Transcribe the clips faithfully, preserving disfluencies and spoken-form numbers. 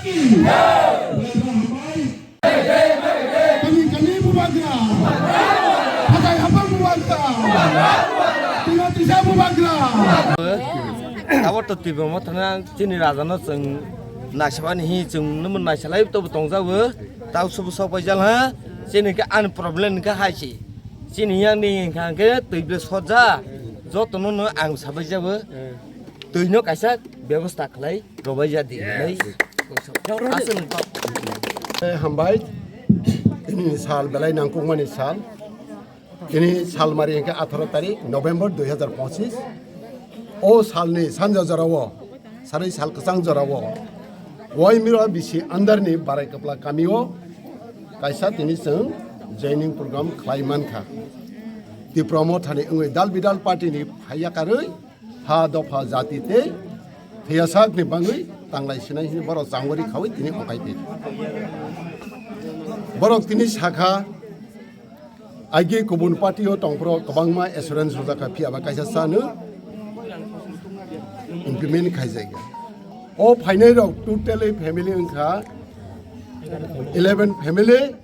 Kami kami bubagra. Hatai hapang bubagra. Tino tisa bubagra. Abo to twibo mo thana chini raja no chwng naisabani hi chwng numun naisalai to tongjago. Tau subu sok paijal ha. Chini ke an problem ke hai si. Chini yang ni hingkha ke twi ble soja. Joto no no ang sabai jago. Twi no kaisa bebosta khlai. Robai jadi. Aswk. Eh, hambai. Tini sal belai nangkukmani sal. Tini sal mari hingke atharo tarik November dui hazar pochin. O salni sanja jorao, sarai sal kwchang jorao, Waimura bisi andarni Barai Kapla kamio kaisa tini chwng joining program khlai mankha. Tipra Mothani wngwi dal bidal party ni phaiya karwi ha dopha jati tei thwiyasak ni bangwi tanglai sinai hini borok changori khawi tini okai twi. Borok tini sakha, aige kubun party o tongphuru kwbangma assurance rwjakha, phiya ba kaisa chano implement khaijak. O phainai rok totally family wngkha eleven family,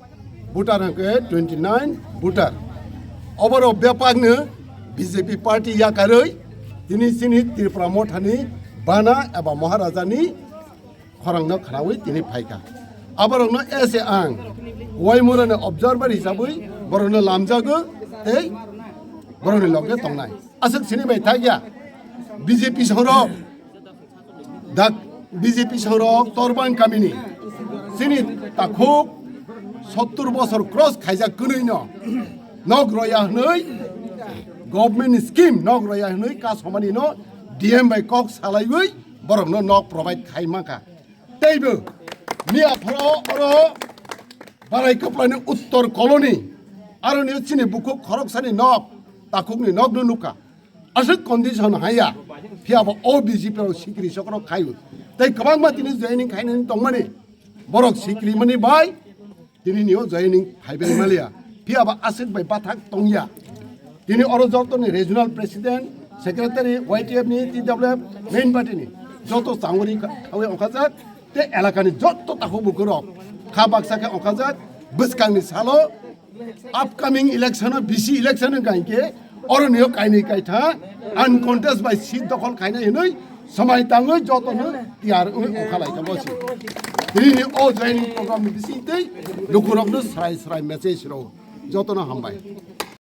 voter hwnkhe twenty nine voter. Oborok bebakno B J P party yakarwi tini chini Tripura Mothani bana eba Maharajani khorangno khnawi tini phaikha. Aborokno ese ang Waimurani observer hisabwi borokno lamjago tei borokni loge tongnai. Aswk sini bai thakya B J P sorok. Dak B J P sorok Torbang kamini chini takhuk sottur bosor cross khaijak kwnwi no nok roya hwnwi government scheme nok roya hwnwi kasomani no D M bai kok salaiwi borokno nok provide khai mankha. Teibo miya phoro oro Barai Kaplani Uttor Colony aroni chini bukhuk khoroksani nok takhukni nokno nukha. Aswk condition haya, phiya bo o B J P rok sikri sokrok khaio. Tei kwbangma tini joining khainani tongmani, borok sikri mani bai tini nio joining phaibai maliya. Phiya bo aswk bai bathak tongya. Tini oro joto ni regional president, secretary, Y T F ni, T W F, main party ni joto changori kha-, khawi ongkhajak, tei elaka ni joto takhuk bukhuk rok kha baksa khe ongkhajak, bwskang ni salo upcoming election o, B C election o hingkha hinkhe oro nio kainwi kaitha uncontest bai seat dokhol khainai hinwi swmai tangwi jotono tiyar wngwi ongkha lai kha bosi. Tini ni o joining program ni bising tei lukurokno srai srai message rw jotono hambai.